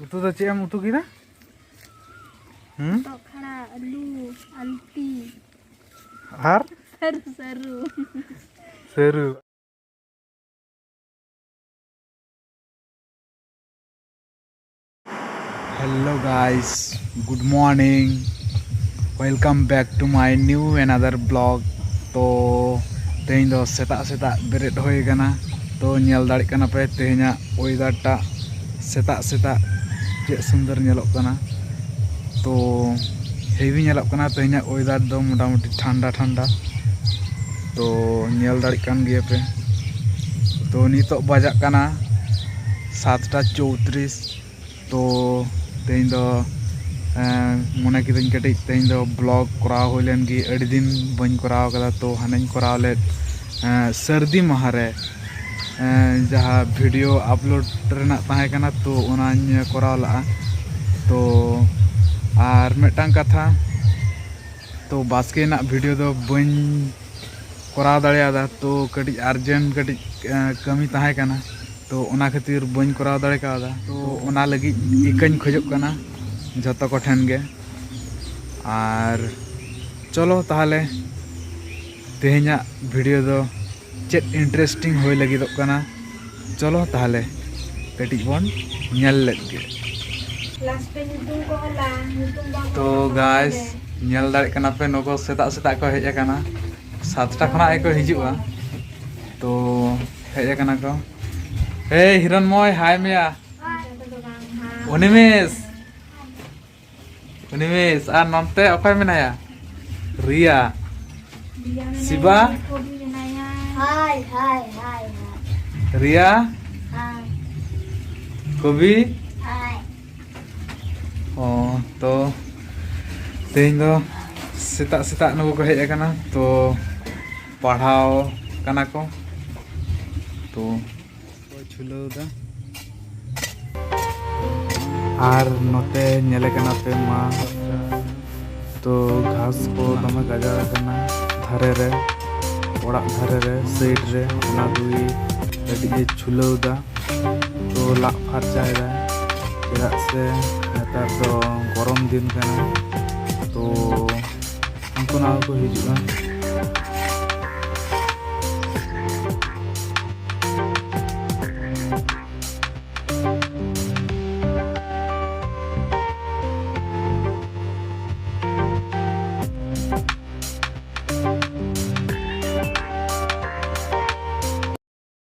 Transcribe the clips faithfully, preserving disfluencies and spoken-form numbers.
ᱩᱛᱩ ᱫᱚ ᱪᱮᱫ ᱮᱢ ᱩᱛᱩ ᱠᱮᱫᱟ? ᱦᱩᱸ? ᱦᱚᱛᱚᱫ ᱠᱷᱟᱲᱟ, ᱟᱹᱞᱩ, ᱟᱞᱩᱛᱤ᱾ ᱟᱨ? ᱥᱟᱹᱨᱩ, ᱥᱟᱹᱨᱩ᱾ ᱥᱟᱹᱨᱩ᱾ Hello guys, good morning, welcome back to my new another vlog. ᱛᱚ ᱛᱮᱦᱮᱧ ᱫᱚ ᱥᱮᱛᱟᱜ ᱥᱮᱛᱟᱜ ᱵᱮᱨᱮᱫ ᱦᱩᱭ ᱟᱠᱟᱱᱟ᱾ ᱛᱚ ᱧᱮᱞ ᱫᱟᱲᱮᱭᱟᱜ ᱠᱟᱱᱟ ᱯᱮ ᱛᱮᱦᱮᱧᱟᱜ ᱚᱭᱮᱫᱟᱨ ᱴᱟᱜ, ᱥᱮᱛᱟᱜ ᱥᱮᱛᱟᱜ ᱪᱮᱫ ᱥᱩᱱᱫᱚᱨ ᱧᱮᱞᱚᱜ ᱠᱟᱱᱟ᱾ ᱛᱚ ᱦᱮᱵᱤ ᱧᱮᱞᱚᱜ ᱠᱟᱱᱟ ᱛᱮᱦᱮᱧᱟᱜ ᱚᱭᱮᱫᱟᱨ ᱫᱚ, ᱢᱚᱴᱟᱢᱩᱴᱤ ᱴᱷᱟᱱᱰᱟ ᱴᱷᱟᱱᱰᱟ᱾ ᱛᱚ ᱧᱮᱞ ᱫᱟᱲᱮᱭᱟᱜ ᱠᱟᱱ ᱜᱮᱭᱟ ᱯᱮ᱾ ᱛᱚ ᱱᱤᱛᱚᱜ ᱵᱟᱡᱟᱜ ᱠᱟᱱᱟ ᱥᱟᱛᱴᱟ ᱪᱳᱭᱛᱨᱤᱥ᱾ ᱛᱚ ᱛᱮᱦᱮᱧ ᱫᱚ, ᱮᱸ, ᱢᱚᱱᱮ ᱠᱤᱫᱟᱹᱧ ᱠᱟᱹᱴᱤᱡ ᱛᱮᱦᱮᱧ ᱫᱚ ᱵᱞᱚᱜ ᱠᱚᱨᱟᱣ ᱦᱩᱭ ᱞᱮᱱ ᱜᱮ, ᱟᱹᱰᱤ ᱫᱤᱱ ᱵᱟᱹᱧ ᱠᱚᱨᱟᱣ ᱠᱟᱫᱟ᱾ ᱛᱚ ᱦᱟᱱᱮᱧ ᱠᱚᱨᱟᱣ ᱞᱮᱫ, ᱮᱸ, ᱥᱟᱹᱨᱫᱤ ᱢᱟᱦᱟ ᱨᱮ, ᱮᱸ, ᱡᱟᱦᱟᱸ ᱵᱷᱤᱰᱤᱭᱳ ᱟᱯᱞᱳᱰ ᱨᱮᱱᱟᱜ ᱛᱟᱦᱮᱸ ᱠᱟᱱᱟ, ᱛᱚ ᱚᱱᱟᱧ ᱠᱚᱨᱟᱣ ᱞᱟᱜᱼᱟ᱾ ᱛᱚ ᱟᱨ ᱢᱤᱫᱴᱟᱝ ᱠᱟᱛᱷᱟ, ᱛᱚ ᱵᱟᱥᱠᱮ ᱨᱮᱱᱟᱜ ᱵᱷᱤᱰᱤᱭᱳ ᱫᱚ ᱵᱟᱹᱧ ᱠᱚᱨᱟᱣ ᱫᱟᱲᱮᱭᱟᱫᱟ᱾ ᱛᱚ ᱠᱟᱹᱴᱤᱡ ᱟᱨᱡᱮᱱᱴ ᱠᱟᱹᱴᱤᱡ, ᱮᱸ, ᱠᱟᱹᱢᱤ ᱛᱟᱦᱮᱸ ᱠᱟᱱᱟ, ᱛᱚ ᱚᱱᱟ ᱠᱷᱟᱹᱛᱤᱨ ᱵᱟᱹᱧ ᱠᱚᱨᱟᱣ ᱫᱟᱲᱮ ᱠᱟᱣᱫᱟ᱾ ᱛᱚ ᱚᱱᱟ ᱞᱟᱹᱜᱤᱫ ᱤᱠᱟᱹᱧ ᱠᱷᱚᱡᱚᱜ ᱠᱟᱱᱟ ᱡᱷᱚᱛᱚ ᱠᱚᱴᱷᱮᱱ ᱜᱮ᱾ ᱟᱨ ᱪᱚᱞᱚ ᱛᱟᱦᱚᱞᱮ ᱛᱮᱦᱮᱧᱟᱜ ᱵᱷᱤᱰᱤᱭᱳ ᱫᱚ ᱪᱮᱫ ᱤᱱᱴᱟᱨᱮᱥᱴᱤᱝ ᱦᱩᱭ ᱞᱟᱹᱜᱤᱫᱚᱜ ᱠᱟᱱᱟ, ᱪᱚᱞᱚ ᱛᱟᱦᱚᱞᱮ ᱠᱟᱹᱴᱤᱡ ᱵᱚᱱ ᱧᱮᱞ ᱞᱮᱫ ᱜᱮ᱾ ᱞᱟᱥᱴ ᱨᱮ ᱧᱩᱛᱩᱢ ᱠᱚ ᱚᱞᱟ, ᱧᱩᱛᱩᱢ ᱵᱟᱝ ᱛᱚ ᱚᱞ ᱠᱟᱛᱮ ᱜᱟᱭᱥ, ᱧᱮᱞ ᱫᱟᱲᱮᱭᱟᱜ ᱠᱟᱱᱟ ᱯᱮ, ᱱᱩᱠᱩ ᱥᱮᱛᱟᱜ ᱥᱮᱛᱟᱜ ᱠᱚ ᱦᱮᱡ ᱟᱠᱟᱱᱟ, ᱥᱟᱛᱴᱟ ᱠᱷᱚᱱᱟᱜ ᱜᱮᱠᱚ ᱦᱤᱡᱩᱜᱼᱟ᱾ ᱛᱚ ᱦᱮᱡ ᱟᱠᱟᱱᱟ ᱠᱚ᱾ ᱮᱭ ᱦᱤᱨᱚᱱᱢᱚᱭ, ᱦᱟᱭ ᱢᱮᱭᱟ᱾ ᱚᱱᱤᱢᱮᱥ, ᱚᱱᱤᱢᱮᱥ, ᱟᱨ ᱱᱚᱱᱛᱮ ᱚᱠᱚᱭ ᱢᱮᱱᱟᱭᱟ? ᱨᱤᱭᱟ, ᱨᱤᱭᱟ ᱢᱮᱱᱟᱭᱟ, ᱥᱤᱵᱟ? ᱠᱚᱵᱤ ᱢᱮᱱᱟᱭᱟ᱾ ᱦᱟᱭ, ᱦᱟᱭ, ᱦᱟᱭ, ᱦᱟᱭ᱾ ᱨᱤᱭᱟ? ᱦᱟᱭ᱾ ᱠᱚᱵᱤ? ᱦᱟᱭ᱾ ᱚ, ᱛᱚ ᱛᱮᱦᱮᱧ ᱫᱚ ᱥᱮᱛᱟᱜ ᱥᱮᱛᱟᱜ ᱱᱩᱠᱩ ᱠᱚ ᱦᱮᱡ ᱟᱠᱟᱱᱟ, ᱛᱚ ᱯᱟᱲᱦᱟᱣ ᱠᱟᱱᱟ ᱠᱚ, ᱛᱚ ᱠᱚ ᱪᱷᱩᱞᱟᱹᱣ ᱫᱟ᱾ ᱟᱨ ᱱᱚᱛᱮ ᱧᱮᱞᱮ ᱠᱟᱱᱟ ᱯᱮ ᱢᱟ, ᱛᱚ ᱜᱷᱟᱥ ᱠᱚ ᱫᱚᱢᱮ ᱜᱟᱡᱟᱲ ᱟᱠᱟᱱᱟ ᱫᱷᱟᱨᱮ ᱨᱮ, ᱚᱲᱟᱜ ᱫᱷᱟᱨᱮ ᱨᱮ, ᱥᱟᱭᱤᱰ ᱨᱮ, ᱚᱱᱟ ᱠᱚᱜᱮ ᱠᱟᱹᱴᱤᱡ ᱮ ᱪᱷᱩᱞᱟᱹᱣ ᱫᱟ, ᱛᱚ ᱞᱟᱜ ᱯᱷᱟᱨᱪᱟᱭ ᱫᱟᱭ᱾ ᱪᱮᱫᱟᱜ ᱥᱮ ᱱᱮᱛᱟᱨ ᱫᱚ ᱜᱚᱨᱚᱢ ᱫᱤᱱ ᱠᱟᱱᱟ, ᱛᱚ ᱩᱱᱠᱩ ᱱᱟᱣᱟ ᱠᱚ ᱦᱤᱡᱩᱜᱼᱟ᱾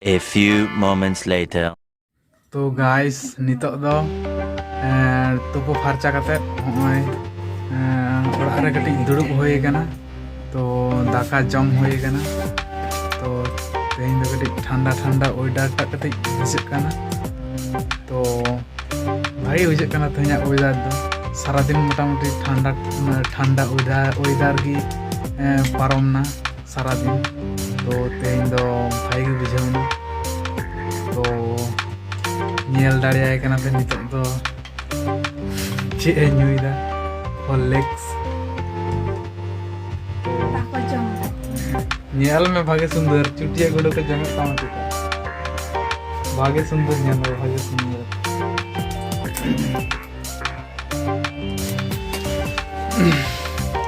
A few moments later. ᱛᱚ guys, ᱱᱤᱛᱚᱜ ᱫᱚ ᱮᱸ, ᱛᱩᱯᱩ ᱯᱷᱟᱨᱪᱟ ᱠᱟᱛᱮᱫ ᱱᱚᱜᱼᱚᱭ ᱮᱸ, ᱚᱲᱟᱜ ᱨᱮ ᱠᱟᱹᱴᱤᱡ ᱫᱩᱲᱩᱵ ᱦᱩᱭ ᱟᱠᱟᱱᱟ᱾ ᱛᱚ ᱫᱟᱠᱟ ᱡᱚᱢ ᱦᱩᱭ ᱟᱠᱟᱱᱟ᱾ ᱛᱚ ᱛᱮᱦᱮᱧ ᱫᱚ ᱠᱟᱹᱴᱤᱡ ᱴᱷᱟᱱᱰᱟ ᱴᱷᱟᱱᱰᱟ weather ᱴᱟᱜ ᱠᱟᱹᱴᱤᱡ ᱵᱩᱡᱷᱟᱹᱜ ᱠᱟᱱᱟ᱾ ᱛᱚ ᱵᱷᱟᱜᱮ ᱵᱩᱡᱷᱟᱹᱜ ᱠᱟᱱᱟ ᱛᱮᱦᱮᱧᱟᱜ weather ᱫᱚ᱾ ᱥᱟᱨᱟᱫᱤᱱ ᱢᱚᱴᱟᱢᱩᱴᱤ ᱴᱷᱟᱱᱰᱟ ᱴᱷᱟᱱᱰᱟ weather, weather ᱜᱮ ᱮᱸ, ᱯᱟᱨᱚᱢ ᱱᱟ ᱥᱟᱨᱟᱫᱤᱱ᱾ ᱛᱚ ᱛᱮᱦᱮᱧ ᱫᱚ ᱵᱷᱟᱜᱮ ᱜᱮ ᱵᱩᱡᱷᱟᱹᱣ ᱮᱱᱟ᱾ ᱛᱚ ᱧᱮᱞ ᱫᱟᱲᱮᱭᱟᱭ ᱠᱟᱱᱟ ᱯᱮ ᱱᱤᱛᱚᱜ ᱫᱚ ᱪᱮᱫ ᱮ ᱧᱩᱭᱫᱟ, Horlicks᱾ ᱵᱟᱠᱚ ᱡᱚᱢ ᱫᱟ᱾ ᱧᱮᱞ ᱢᱮ ᱵᱷᱟᱜᱮ ᱥᱩᱱᱫᱚᱨ ᱪᱩᱴᱤᱭᱟᱹ ᱜᱩᱰᱩ ᱠᱚ ᱡᱚᱢᱮᱫ ᱛᱟᱢᱟ ᱪᱮᱫᱟ? ᱵᱷᱟᱜᱮ ᱥᱩᱱᱫᱚᱨ ᱧᱮᱞ ᱢᱮ, ᱵᱷᱟᱜᱮ ᱥᱩᱱᱫᱚᱨ᱾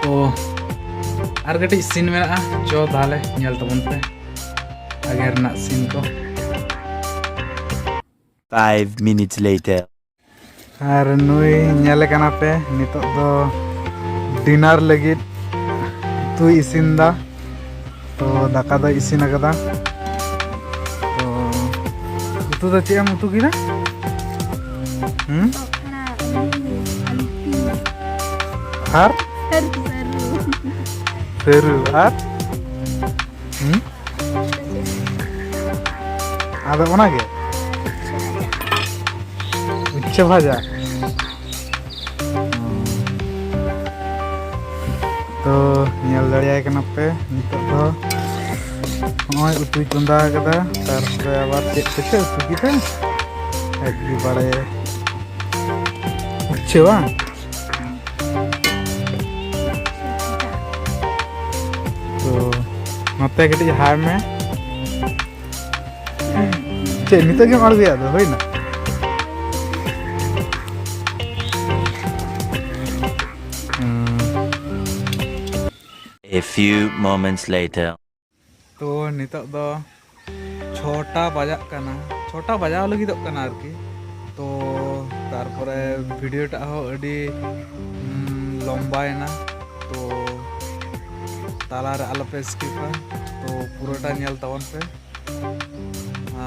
ᱛᱚ ᱟᱨ ᱠᱟᱹᱴᱤᱡ scene ᱢᱮᱱᱟᱜᱼᱟ, ᱪᱚ ᱛᱟᱦᱞᱮ ᱧᱮᱞ ᱛᱟᱵᱚᱱ ᱯᱮ ᱟᱜᱮ ᱨᱮᱱᱟᱜ scene ᱠᱚ᱾ Five minutes later. ᱟᱨ ᱱᱩᱭ ᱧᱮᱞᱮ ᱠᱟᱱᱟ ᱯᱮ, ᱱᱤᱛᱚᱜ ᱫᱚ dinner ᱞᱟᱹᱜᱤᱫ ᱩᱛᱩᱭ ᱤᱥᱤᱱ ᱫᱟ᱾ ᱛᱚ ᱫᱟᱠᱟ ᱫᱚᱭ ᱤᱥᱤᱱ ᱟᱠᱟᱫᱟ᱾ ᱛᱚ ᱩᱛᱩ ᱫᱚ ᱪᱮᱫ ᱮᱢ ᱩᱛᱩ ᱠᱮᱫᱟ? ᱦᱩᱸ? ᱟᱨ? ᱥᱟᱹᱨᱩ, ᱥᱟᱹᱨᱩ᱾ ᱥᱟᱹᱨᱩ ᱟᱨ? ᱦᱩᱸ? ᱟᱫᱚ ᱚᱱᱟᱜᱮ? ᱩᱪᱪᱷᱟᱹ ᱵᱷᱟᱡᱟ᱾ ᱛᱚ ᱧᱮᱞ ᱫᱟᱲᱮᱭᱟᱭ ᱠᱟᱱᱟ ᱯᱮ ᱱᱤᱛᱚᱜ ᱫᱚ᱾ ᱱᱚᱜᱼᱚᱭ ᱩᱛᱩᱭ ᱪᱚᱸᱫᱟ ᱟᱠᱟᱫᱟ, ᱛᱟᱨᱯᱚᱨᱮ ᱟᱵᱟᱨ ᱪᱮᱫ ᱠᱚᱪᱚ ᱩᱛᱩ ᱠᱮᱫᱟ, ᱟᱡ ᱜᱮ ᱵᱟᱲᱟᱭᱟ᱾ ᱩᱪᱪᱷᱟᱹ ᱵᱟᱝ? ᱛᱚ ᱱᱚᱛᱮ ᱠᱟᱹᱴᱤᱡ ᱦᱟᱭ ᱢᱮ᱾ ᱪᱮᱫ ᱱᱤᱛᱚᱜ ᱜᱮᱢ ᱟᱬᱜᱚᱭᱟ? ᱟᱫᱚ ᱦᱩᱭᱱᱟ᱾ A few moments later. ᱛᱚ ᱱᱤᱛᱚᱜ ᱫᱚ ᱪᱷᱚᱴᱟ ᱵᱟᱡᱟᱜ ᱠᱟᱱᱟ, ᱪᱷᱚᱴᱟ ᱵᱟᱡᱟᱣ ᱞᱟᱹᱜᱤᱫᱚᱜ ᱠᱟᱱᱟ ᱟᱨᱠᱤ᱾ ᱛᱚ ᱛᱟᱨᱯᱚᱨᱮ ᱵᱷᱤᱰᱤᱭᱳ ᱴᱟᱜ ᱦᱚᱸ ᱟᱹᱰᱤ ᱞᱚᱢᱵᱟᱭᱮᱱᱟ᱾ ᱛᱚ ᱛᱟᱞᱟᱨᱮ ᱟᱞᱚᱯᱮ ᱥᱠᱤᱯᱟ, ᱛᱚ ᱯᱩᱨᱟᱹᱴᱟ ᱧᱮᱞ ᱛᱟᱵᱚᱱ ᱯᱮ᱾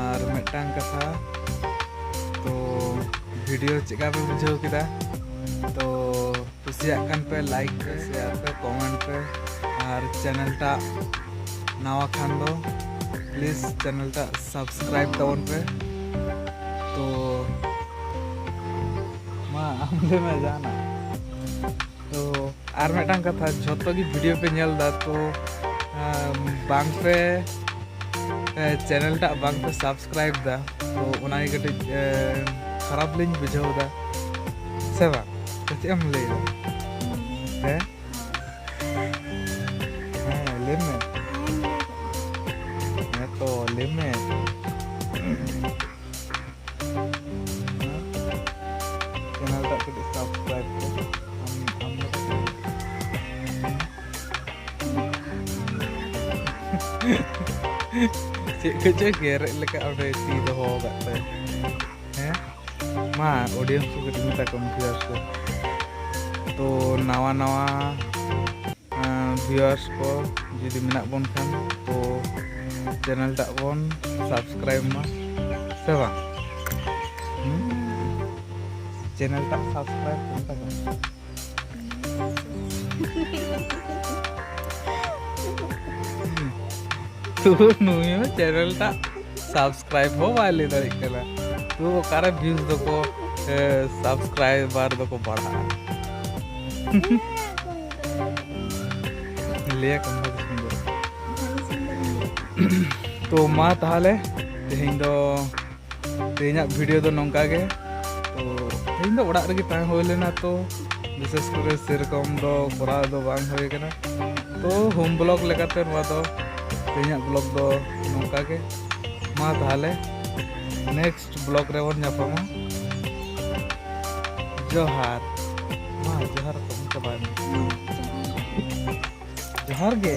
ᱟᱨ ᱢᱤᱫᱴᱟᱝ ᱠᱟᱛᱷᱟ, ᱛᱚ ᱵᱷᱤᱰᱤᱭᱳ ᱪᱮᱫᱠᱟ ᱯᱮ ᱵᱩᱡᱷᱟᱹᱣ ᱠᱮᱫᱟ? ᱛᱚ ᱠᱩᱥᱤᱭᱟᱜ ᱠᱷᱟᱱ ᱯᱮ ᱞᱟᱭᱤᱠ ᱯᱮ, ᱥᱮᱭᱟᱨ ᱯᱮ, ᱠᱚᱢᱮᱱᱴ ᱯᱮ, ᱟᱨ ᱪᱮᱱᱮᱞ ᱴᱟᱜ ᱱᱟᱣᱟ ᱠᱷᱟᱱ ᱫᱚ ᱯᱞᱤᱡᱽ ᱪᱮᱱᱮᱞ ᱴᱟᱜ ᱥᱟᱵᱥᱠᱨᱟᱭᱤᱵ ᱛᱟᱵᱚᱱ ᱯᱮ᱾ ᱛᱚ ᱢᱟ ᱟᱢ ᱞᱟᱹᱭ ᱢᱮ ᱡᱟᱦᱟᱱᱟᱜ᱾ ᱛᱚ ᱟᱨ ᱢᱤᱫᱴᱟᱝ ᱠᱟᱛᱷᱟ, ᱡᱷᱚᱛᱚ ᱜᱮ ᱵᱷᱤᱰᱤᱭᱳ ᱯᱮ ᱧᱮᱞ ᱮᱫᱟ, ᱛᱚ ᱵᱟᱝ ᱯᱮ ᱪᱮᱱᱮᱞ ᱴᱟᱜ ᱵᱟᱝ ᱯᱮ ᱥᱟᱵᱥᱠᱨᱟᱭᱤᱵ ᱮᱫᱟ, ᱛᱚ ᱚᱱᱟᱜᱮ ᱠᱟᱹᱴᱤᱡ ᱠᱷᱟᱨᱟᱯ ᱞᱤᱧ ᱵᱩᱡᱷᱟᱹᱣ ᱮᱫᱟ, ᱥᱮ ᱵᱟᱝ? ᱥᱮ ᱪᱮᱫ ᱮᱢ ᱞᱟᱹᱭ ᱮᱫᱟ? ᱦᱮᱸ, ᱦᱮᱸ, ᱞᱟᱹᱭ ᱢᱮ᱾ ᱦᱮᱸ ᱛᱚ, ᱞᱟᱹᱭ ᱢᱮ᱾ ᱪᱮᱱᱮᱞ ᱴᱟᱜ ᱠᱟᱹᱴᱤᱡ ᱥᱟᱵᱥᱠᱨᱟᱭᱤᱵ ᱯᱮ᱾ ᱟᱢ, ᱟᱢ ᱪᱮᱫ ᱠᱚᱪᱚ ᱜᱮᱨᱮᱫ ᱞᱮᱠᱟ ᱚᱸᱰᱮ ᱛᱤ ᱫᱚᱦᱚ ᱟᱠᱟᱫ ᱛᱟᱭ᱾ ᱦᱮᱸ, ᱢᱟ ᱚᱰᱤᱭᱮᱱᱥ ᱠᱚ ᱠᱟᱹᱴᱤᱡ ᱢᱮᱛᱟ ᱠᱚᱢ, ᱵᱷᱤᱭᱩᱣᱟᱨᱥ ᱠᱚ᱾ ᱛᱚ ᱱᱟᱣᱟ ᱱᱟᱣᱟ ᱵᱷᱤᱭᱩᱣᱟᱨᱥ ᱠᱚ ᱡᱩᱫᱤ ᱢᱮᱱᱟᱜ ᱵᱚᱱ ᱠᱷᱟᱱ, ᱛᱚ ᱪᱮᱱᱮᱞ ᱴᱟᱜ ᱵᱚᱱ ᱥᱟᱵᱥᱠᱨᱟᱭᱤᱵ ᱢᱟ, ᱥᱮ ᱵᱟᱝ? ᱦᱩᱸ? ᱪᱮᱱᱮᱞ ᱴᱟᱜ ᱥᱟᱵᱥᱠᱨᱟᱭᱤᱵ ᱠᱚ ᱢᱮᱛᱟ ᱠᱚ᱾ ᱛᱚ ᱱᱩᱭ ᱦᱚᱸ ᱪᱮᱱᱮᱞ ᱴᱟᱜ ᱥᱟᱵᱥᱠᱨᱟᱭᱤᱵ ᱦᱚᱸ ᱵᱟᱭ ᱞᱟᱹᱭ ᱫᱟᱲᱮᱭᱟᱜ ᱠᱟᱱᱟ᱾ ᱛᱚ ᱚᱠᱟᱨᱮ ᱵᱷᱤᱭᱩᱡᱽ ᱫᱚᱠᱚ, ᱮ, ᱥᱟᱵᱥᱠᱨᱟᱭᱵᱟᱨ ᱫᱚᱠᱚ ᱵᱟᱲᱦᱟᱜᱼᱟ? ᱞᱟᱹᱭᱟ ᱠᱚ ᱵᱷᱟᱜᱮ ᱥᱩᱱᱫᱚᱨ᱾ ᱛᱚ ᱢᱟ ᱛᱟᱦᱚᱞᱮ ᱛᱮᱦᱮᱧ ᱫᱚ, ᱛᱮᱦᱮᱧᱟᱜ ᱵᱷᱤᱰᱤᱭᱳ ᱫᱚ ᱱᱚᱝᱠᱟ ᱜᱮ᱾ ᱛᱚ ᱛᱮᱦᱮᱧ ᱫᱚ ᱚᱲᱟᱜ ᱨᱮᱜᱮ ᱛᱟᱦᱮᱸ ᱦᱩᱭ ᱞᱮᱱᱟ, ᱛᱚ ᱵᱤᱥᱮᱥ ᱠᱚᱨᱮ ᱥᱮᱨᱚᱠᱚᱢ ᱫᱚ ᱠᱚᱨᱟᱣ ᱫᱚ ᱵᱟᱝ ᱦᱩᱭ ᱠᱟᱱᱟ᱾ ᱛᱚ ᱦᱳᱢ ᱵᱞᱚᱜ ᱞᱮᱠᱟᱛᱮ ᱱᱚᱣᱟ ᱫᱚ, ᱛᱮᱦᱮᱧᱟᱜ ᱵᱞᱚᱜ ᱫᱚ ᱱᱚᱝᱠᱟ ᱜᱮ᱾ ᱢᱟ ᱛᱟᱦᱚᱞᱮ ᱱᱮᱠᱥᱴ ᱵᱞᱚᱜ ᱨᱮᱵᱚᱱ ᱧᱟᱯᱟᱢᱟ᱾ ᱡᱚᱦᱟᱨ᱾ ᱢᱟ ᱡᱚᱦᱟᱨ ᱠᱚ ᱪᱟᱵᱟᱭ ᱢᱮ᱾ ᱡᱚᱦᱟᱨ ᱜᱮ᱾